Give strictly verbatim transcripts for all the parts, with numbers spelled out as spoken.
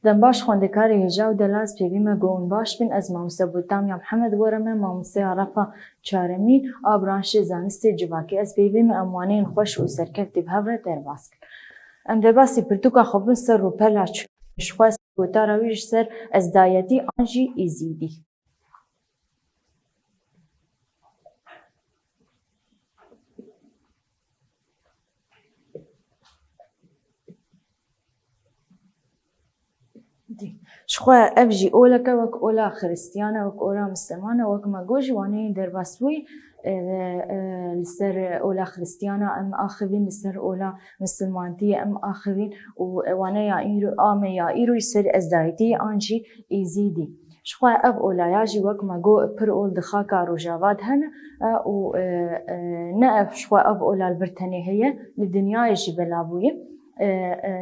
Dem baş xwendekarê hêja û delal, ez pêvî me ku hûn baş bin. Ez mamoste Botamya Mihemed were me, mamosteya refa çaremîn a branşê zanistê civakê. Ez pêvî me em waneyên xweş û serkeftî bi hev re derbas kin. Em derbasî pirtûka xwe bin ser rûpela çû. Ji xwe gotara wî ji ser ezdayetî an jî êzîdî. Ji xwe ev jî oleke wek ola xiristiyana, wek ola misilmana, wek me got jî waneyên derbasbûyî, e, e, li ser ola xiristiyana em axivîn, li ser ola misilmantiyê em axivîn û waneya îro, a me ya îro ji ser ezdayetî an jî êzîdî. Ji xwe ev olaya jî wek me got pir ol di xaka Rojava de hene, e, û, e, e, ne ev ji xwe ev ola li vir tenê heye, li dinyayê jî bela bûye. E, e,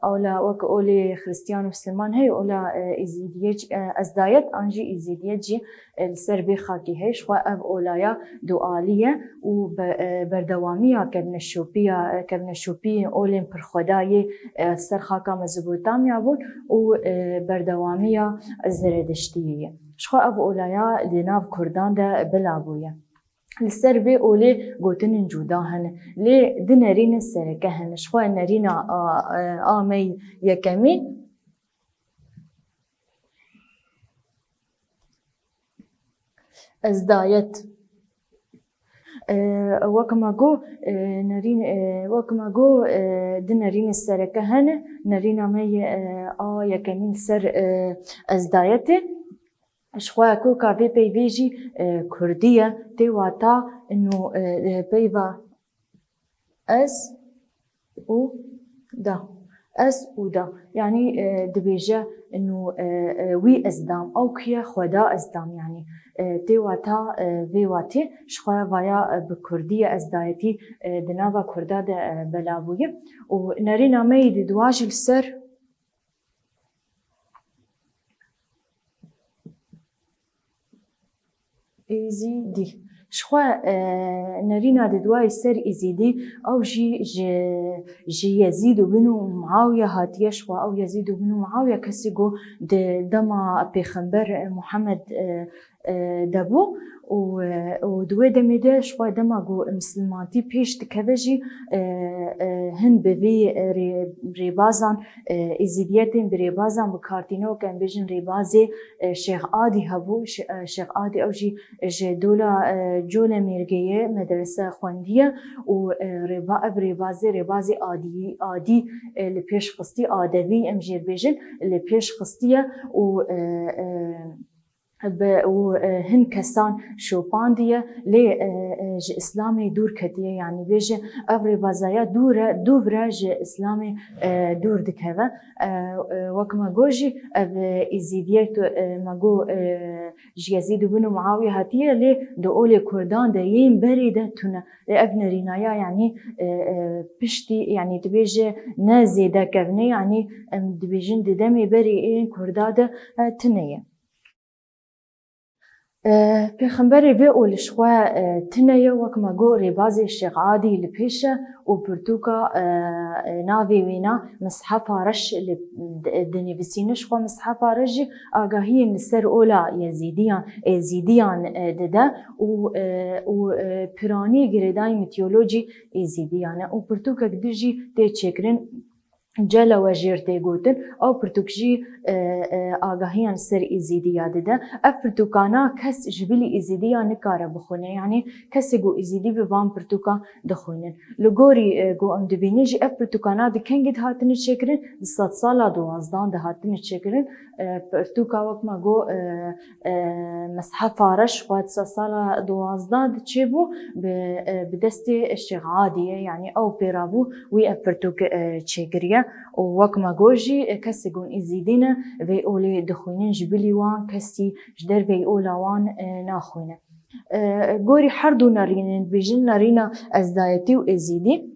ola wek olê xiristiyan û misliman heye, ola, e, êzîdiyê jî, e, ezdayet an jî êzîdiyê jî, e, li ser vê xakê heye. Ji xwe ev olaya dualî ye û be-, e, berdewamiya kevneşopiya, e, kevneşopiyên olên pirxwedayê, e, ser xaka Mezopotamya bûn û, e, berdewamiya Zerediştiyê ye. Ji xwe ev olaya di nav Kurdan de bila bûye. Li ser vê olê gotinên cuda hene, lê du nerînên sereke hene. Ji xwe nerîna a, a, a me yekemîn, ezdayet. E, wek me got, e, nerîn, e, wek me got, e, du nerînên sereke hene. Nerîna me ye, e, a yekemîn ser, e, ezdayetê. Ji xwe koka vê peyvê jî, e, kurdî ye. Tê wata ino, e, e, peyva ez û da. Ez û da. Yanî, e, dibêje ino, e, e, wî ez dam. Ew kî ye? Xweda ez dam yanî. E, tê wata, e, vê watê ji xwe vaya, e, bi kurdî ye, ezdayetî, e, di nava kurda de, e, bela bûye. Û nerîna me yî di dua jî li ser Êzîdî. Ji xwe, e, nerîna di duayê ser Êzîdî, ew jî ji, ji Yezîd û bin û Muawiye hatiye. Ji xwe ew Yezîd û bin û Muawiye kesê ku di dema Pêxember Muhammed, e, e, de bû û, e, û di wê demê de ji xwe dema ku misilmantî pêş dikeve jî, e, e, hin bi vî, e, rê-, rêbazan, e, Êzîdiyetên bi rêbazan bi kar tîne, weke em bêjin rêbazê, e, Şêx Adî hebû. Şê-, e, Şêx Adî ew jî ji dola, e, Colemêrgeyê medrese xwendiye û, e, rêba-, ev rêbazê, rêbazê Adî, Adî, e, li pêş xistî, Adevî em jê dibêjin, li pêş xistiye û, e, e, bi, û, e, hin kesan şopandiye, lê, e, e, ji Îslamê dûr ketiye. Yanî bêje ev rêbazaya dûr e, dûvre ji Îslamê, e, dûr dikeve. E, e, wek me got jî ev, e, Êzîdiyet, e, me got, e, ji Yezîd û bin û Muawiye hatiye, lê di olê Kurdan de yên berê de tune. Lê ev nerînaya, yanî, e, e, piştî, yanî dibêje ne zêde kevne, yanî em dibêjin di demê berê ên Kurda de, e, tune ye. E, Pêxemberê vê olê ji xwe, e, tune ye, wek me got, rêbazê Şêx Adî li pêş e û pirtûka, e, e, navê wêna Mishefa Reş li, di, dinivîsîne. Ji xwe Mishefa Reş jî agahiyên li ser ola Yezîdiyan, Êzîdiyan, e, dide û, e, û, e, piranî girêdayî mîtolojî Êzîdiyan e û pirtûkek din jî tê çêkirin. Celewe jêr tê gotin, ew pirtûk jî, e, e, agahiyan ser Êzîdiya dide. Ev pirtûkana kes ji bilî Êzîdiya nikare bixwîne, yanî kesê ku Êzîdî bi van pirtûkan dixwînin. Li gorî, e, ku em dibînin jî ev pirtûkana di kengî dihatine çêkirin, di sedsala duwazdan dihatine çêkirin. E, pirtûka wek me got, e, e, Meshefa Reş xwe di sedsala duwazdan de çêbû, bi, e, bi destê Şêx Adiyê, yanî ew pê rabû wî ev pirtûk, e, çêkiriye. Û wek me got jî, e, kesê ku Êzîdî ne, vê olê dixwînin, ji bilî wan kesî ji derveyî ola wan, e, naxwîne. E, gorî her du nerînên dibêjin, nerîna ezdayetî û Êzîdî.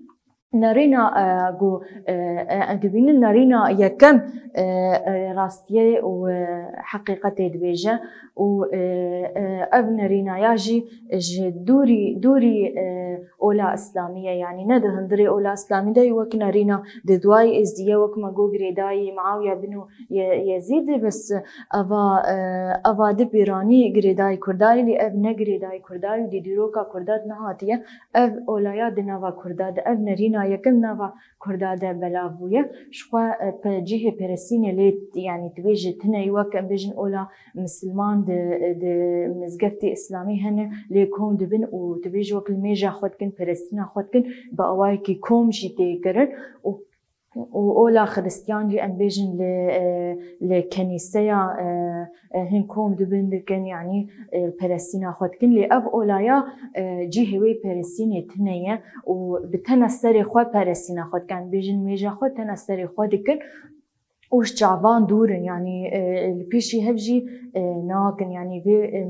Nerîna, e, ku, e, e, em dibînin nerîna yekem, e, e, rastiyê û, e, heqîqetê dibêje û, e, e, ev nerînaya jî ji dûrî, dûrî, e, ola Îslamî ye, yanî ne di hundirê ola Îslamî de ye, wek nerîna di duayê Êzidî ye, wek me got girêdayî Muawiye bin û Ye-, Yezîd e, bes eva, e, eva di pêranî girêdayî Kurda ye, lê ev ne girêdayî Kurda ye, di dîroka Kurda de nehatiye. Ev olaya di nava Kurda de, ev nerîna yekem nava Kurda de belav bûye. Ji xwe, e, pe-, cihê perestînê lê, yanî dibêje tune ye, wek em bêjin ola misilman di, di mizgeftê Îslamî hene, lê kom dibin û dibêje wek li mêja xwe dikin, perestîna xwe dikin, bi awayekî kom jî tê kirin û, û ola xiristiyan jî em bêjin li, e, li kenîseya, e, e, hin kom dibin dikin, yanî, e, perestîna xwe dikin. Lê ev olaya, e, cihê wê perestînê tune ye û bi tena serê xwe perestîna xwe dikin. Em bêjin mêja xwe tena serê xwe dikin. Û ji çavan dûr in, yanî, e, li pêşî hev jî, e, nakin, yanî vê, e,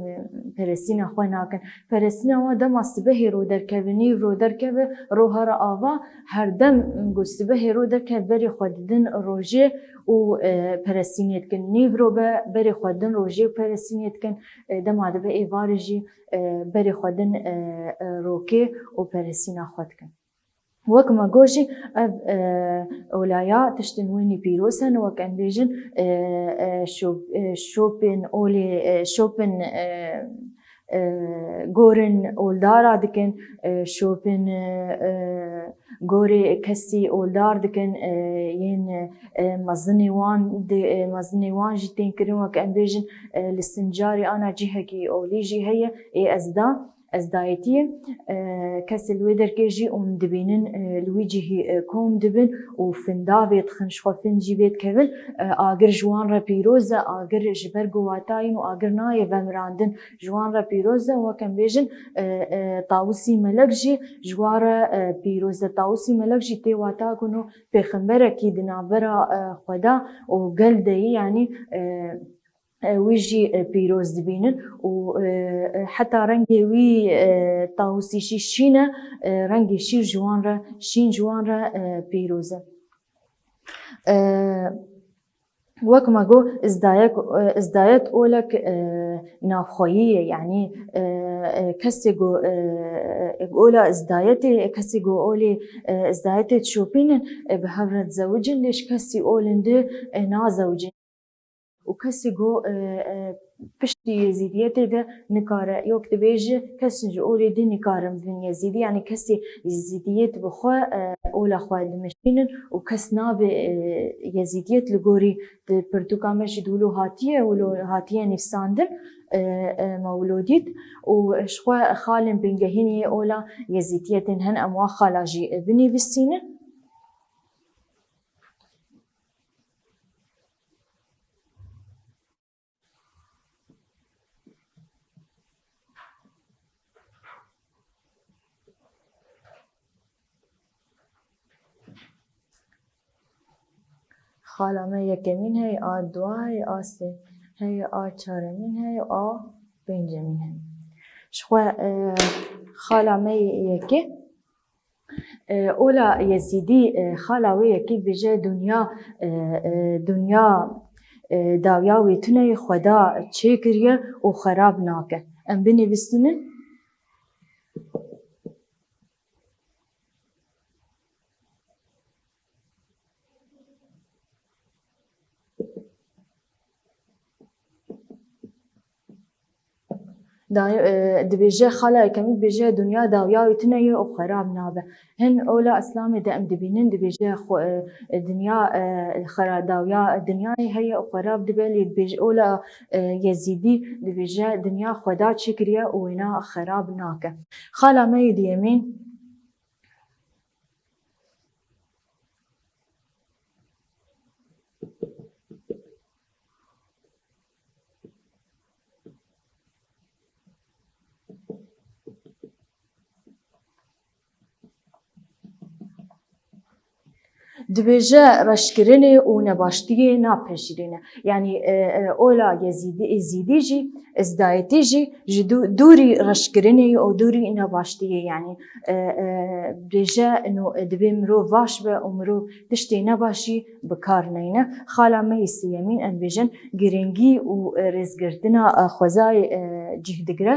perestîna xwe nakin. Perestîna wan dema sibehê ro derkeve, nîv ro derkeve, ro here ava, her dem ku sibehê ro derkeve berê xwe didin rojê û, e, perestînê dikin. Nîv ro be berê xwe didin rojê û perestînê dikin. E, dema dibe êvarê jî, e, berê xwe didin, e, e, rokê û perestîna xwe dikin. Wek me got jî ev, e, olaya tiştên wînî pîroz hene, wek em bêjin, e, e, şop-, e, şopên olê, e, şopên, e, e, gorin oldara dikin, e, şopên, e, e, gorê kesî oldar dikin, e, yên, e, mezinê wan di-, e, mezinê wan jî tên kirin, wek em bêjin, e, li Sincarê ana cihekî olî jî heye, ê ezda. Ezdayetiyê, e, kesê li wê derkê jî hûn dibînin, e, li wî cihî, e, kom dibin û findavê dixin, ji xwe find jî vê dikevin. E, agir ji wan re pîroz e, agir ji ber ku wata yîn û agir nayê vemirandin, ji wan re pîroz e. Wek em bêjin, e, e, Tawusî Melek jî ji wan re, e, pîroz e. Tawusî Melek jî tê wata ku no pêxemberekî di navbera, e, xwe de û gel de yî, yanî, e, e, wî jî, e, pîroz dibînin û, e, e, heta rengê wî, e, tawusî jî şîn e, e, rengê şîr ji wan re, şîn ji wan re, e, pîroz e. E, wek me got, izdayek, e, izdayet olek, e, navxweyî ye, yanî, e, e, kesê ku, e, e, ola izdayetê, kesê ku olê, e, izdayetê dişopînin, e, bi hev re dizewicin, lê ji kesî olin di, e, nazewicin. û kesî ku, e, e, piştî Yezîdiyetê de nikare, yok dibêje, kesên ji olê dî nikarin bibin Yezîdî, yanî kesê Yezîdiyet bi xwe, e, ola xwe dimeşînin û kes nabe, e, Yezîdiyet li gorî di pirtûka me jî di wilo hatiye, wilo hatiye nivîsandin, e, e, me wilo dît û ji xwe xalên bingehînê ola Yezîdiyetên hene, em wan xala jî, e, binivîsînin. Xala me yekemîn heye, a dua heye, a sê heye, a çaremîn heye, a pêncemîn heye. Ji xwe, e, xala me yekê, e, ola Yezîdî, e, xala wê yekê dibêje, dinya, e, e, dinya, e, dawiya wê tune ye, Xweda çêkiriye û xerab nake. Em binivîsînin. Dayê, e, dibêje, xala yekemîn dibêje, dinya dawiya wî tune ye û xerab nabe. Hin ola Îslamê de em dibînin, dibêje, xwe, e, dinya, e, xera-, dawiya dinyayê heye û xerab dibe, lê dibêje, ola, e, Yezîdî dibêje, dinya Xweda çêkiriye û wêna xerab nake. Xala me yê diyemîn. Dibêje reşkirinê û nebaştiyê napejirîne. Yanî, e, e, ola Yezîdî, Êzîdî jî, Îzdayetî jî ji dû-, dûrî reşkirinê û dûrî nebaştiyê, yanî, e, e, dibêje, no, e, dibê mirov vaş be û mirov tiştê nebaş jî bi kar neyne. Xala me yê sêyemîn, em bêjin, girîngî û, e, rêzgirtina, e, xwezayê, e, cih digire.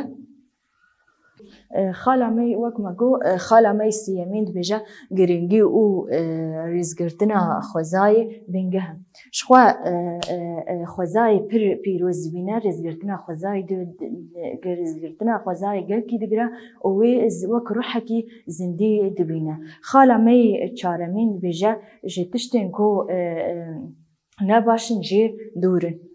E, xala me, wek me got, e, xala me siyemîn dibêje, girîngî û, e, rêzgirtina xwezayê bingeh e. Ji xwe, e, e, e, xwezayê pir pîroz dibîne, rêzgirtina xwezayê di, di, rêzgirtina xwezayê gelkî digire û wê z-, wek ruhekî zindî dibîne. Xala me çaremîn dibêje, ji tiştên ku, e, e, ne baş in jê dûr in.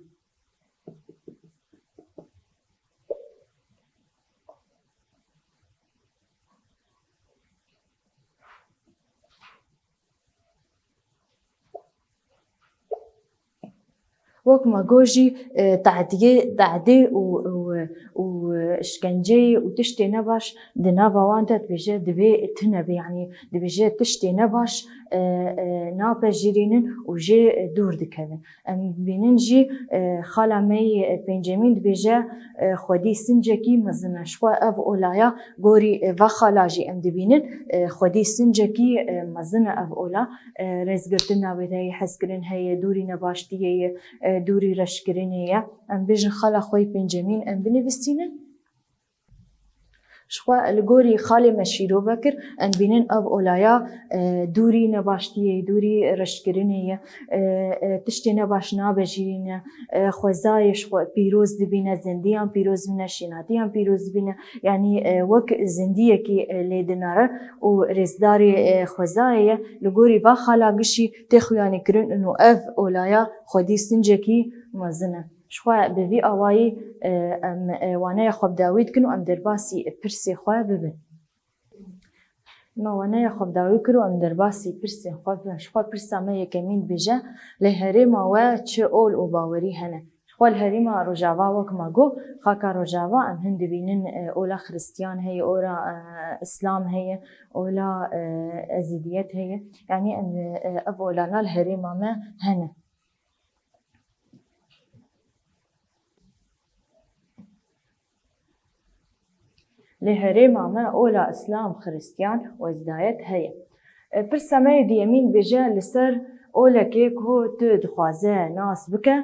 Wek me got jî, e, tehdiyê, tehdê û, û, û, e, şkenceyê û tiştê nebaş di nava wan de dibêje, divê tune be, yanî dibêje tiştê nebaş, e, e, napejirînin û jê, e, dûr dikevin. Em dibînin jî, e, xala me yê, e, pêncemîn dibêje, e, xwedî sincekî mezin e. Ji xwe ev olaya gorî, e, va xala jî em dibînin, e, xwedî sincekî, e, mezin e ev ola. E, rêzgirtina wê de yê, hezkirin heye, dûrî nebaştiyê ye, e, dûrî reşkirinê ye. Em bêjin xala xwe yê pêncemîn em binivîsînin. Ji xwe li gorî xalê me şîrove kir, em bînin ev olaya, e, dûrî nebaştiyê, dûrî reşkirinê ye, e, e, tiştê nebaş nabejirîne, e, xwezayê ji xwe pîroz dibîne, zindiyan pîroz dibîne, şînatiyan pîroz dibîne. Yanî, e, wek zindiyekî, e, lê dinere û rêzdarê, e, xwezayê ye. Li gorî va xala gişî tê xuyanîkirin û ev olaya xwedî sincekî mezin e. Ji xwe bi vî awayî, e, em, e, waneya xwe bi dawî dikin û em derbasî pirsê xwe bibin. Me waneya xwe bi dawî kir û em derbasî pirsên xwe bibin. Ji xwe pirsa me yekemîn dibêje, lê herêma we çi ol û bawerî hene? Ji xwe li herêma Rojava, wek me got, xaka Rojava em hin dibînin, e, ola Xiristiyan heye, ola, e, Îslam heye, ola, e, Ezîdiyet heye. Yanî em, e, ev olana li herêma me hene. Li herêma me ola Îslam, Xiristiyan û Ezîdiyet heye. E, pirsa me yê diyemîn dibêje, li ser olekê ku tu dixwaze nas bike,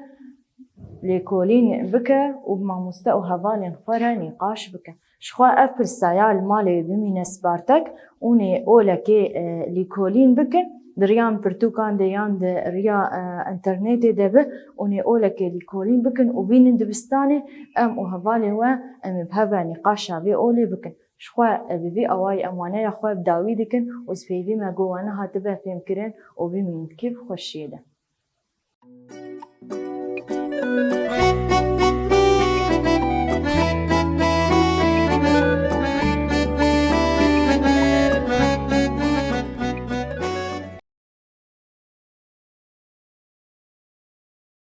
lêkolîn bike û bi mamoste û hevalên xwe re nîqaş bike. Ji xwe ev pirsaya li malê bimîne spartek, hûn ê olekê, e, lîkolîn bikin, di riya pirtûkan de yan di riya, e, înternetê de be, hûn ê olekê lîkolîn bikin û bînin dibistanê, em û hevalên we em ê bi hev re nîqaşa vê olê bikin. Ji xwe, e, bi vî awayî em waneya xwe bi dawî dikin û ez pêvî me got we nehatibe fêmkirin û bimînin di kêfxweşiyê de.